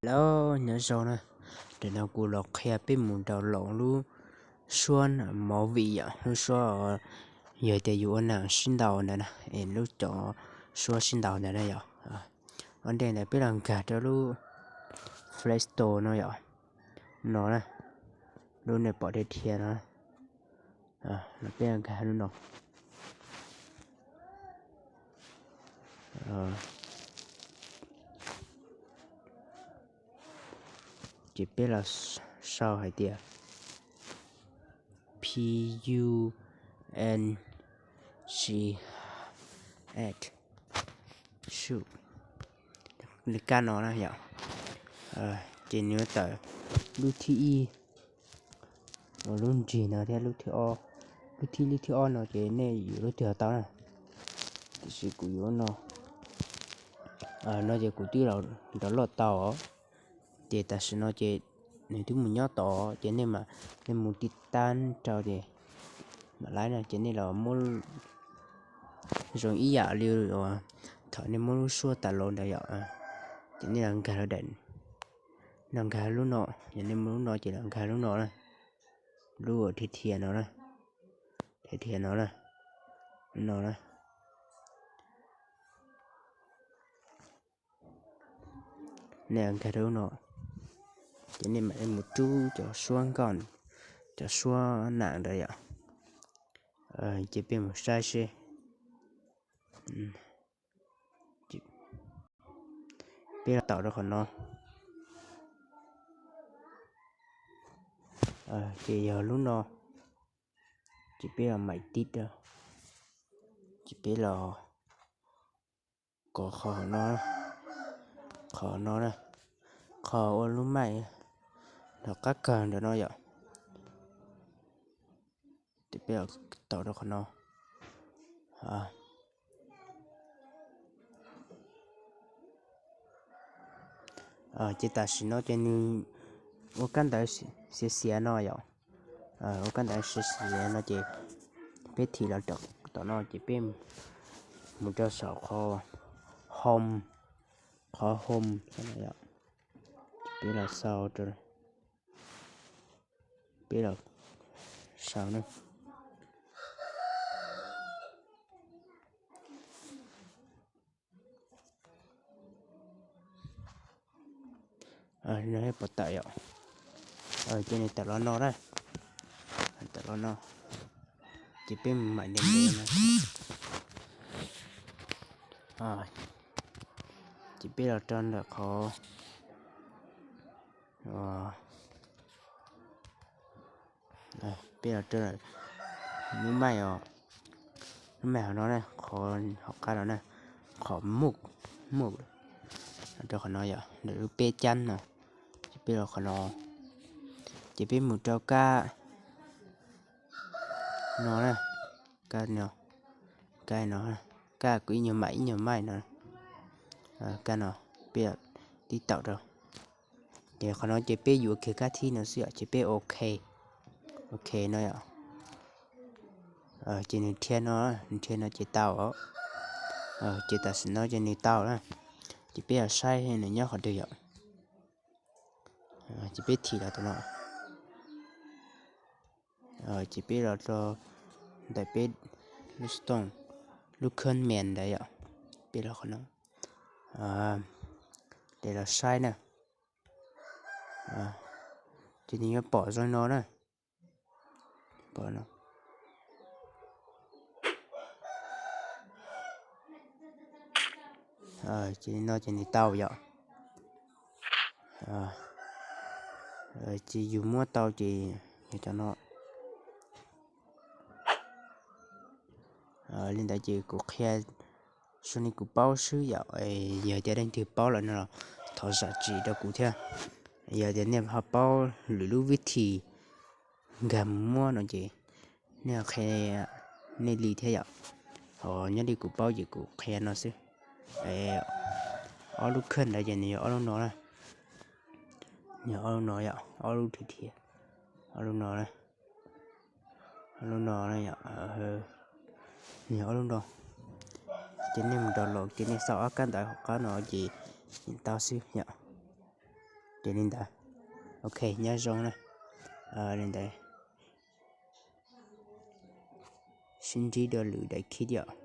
Los nyob zoo na, tam no kuv los qhia peb mus download lub suab movie yom, lub suab yog tias yus ua neeg sib ntaus ntawd na, es lub cov suab sib ntaus ntawd na yom. Ua ntej ntawd peb los nkag rau lub Play Store no yom, no na, lub nej pom dhia dhia no, peb los nkag lub no. Ces peb los sau hais tias P U N G X, su, li kab no na yom. Ces nws yuav tawm lub thib ib, lub nrig no thiab lub thib ob. Lub thib, lub thib ob no ces nej yuav lub twg los tau na, tiam sis kuv yuav no. No ces kuv twb los download tau os. Ces tam sim no ces nws twb mus nyob tod ces nej mam, nej mus tiv tab rau ces mam laib no ces nej los muab zoo ib yam li thaum nej muab lub suab tas los ntawd yom. Ces nej los nkag lub daim, los nkag lub no, yog nej muab lub no ces los nkag lub no na, lub uas dhia dhia no na, dhia dhia no na, no na. Nej nkag rau no, ces nej mam li mus rub cov suab nkauj, cov suab nam ntawd yom. Ces peb mus saib seb, peb los taum rau qhov no. Ces yog lub no, ces peb los maim tib rau, ces peb los kov qhov no, qhov no na, qhov ua lub maim los qab kawg ntawm no yom. Ces peb los taum rau qhov no. Ces tam sim no ces nws ua kab ntawv xiav xiav no yom. Ua kab ntawv xiav xiav no ces peb thim los tom no ces peb mus rau saum qhov home, qhov home, peb los sau, peb los sau na. Pom tawm yom. Ces nws tawm los no na, tawm los no, ces peb mus maim ntev ntev no. Ces peb los rau ntawm qhov, peb los rau lub maim os, lub maim hauv no na, qhov hauv qab no na, qhov mus, mus rau qhov no yom, ntawm lub peb cab no, ces peb los qhov no, ces peb mus rau kab no na, kab no, kab no, kab kuv ib nyuag maim ib nyuag maim no, kab no, peb tib taum rau. Ces qhov no ces peb yuav kiag kab thib no xwb yom, ces peb ok, ok no yom. Ces nws dhia no, nws dhia no ces tau os. Ces tam sim no ces nws tau na, ces peb los saib nws nyob qhov twg yom. Ces peb thim los tom no, ces peb los rau ntawm peb lub stone, lub comment ntawd yom, peb los qhov no, ces los saib na. Ces nws yuav pom zoo no na, pom no. Ces no ces nws tau yom. Ces yus muab tau ces yog cov no. Li ntawd ces kuv qhia zoo li kuv paub xwb yom, yog tias leej twg paub lawm no los thov zam txim rau kuv thiab. Yog tias nej ho paub lwm lub vib thim nkag mus muab no ces nej qhia nej li thiab yom. Ho nyob li kuv paub ces kuv qhia no xwb. Ob lub khawj ntawd ces nws yog ob lub no na. Nws yog ob lub no yom, ob lub dhia dhia, ob lub no na. Ob lub no na yom, nws yog ob lub no. Ces nej mus download ces nej xauj ob kab ntawv hauv qab no ces yeej tau xwb yom. Ces li ntawd. Ok, nyob zoo na. Li ntawd, sib ntsib dua lwm daim clip thiab.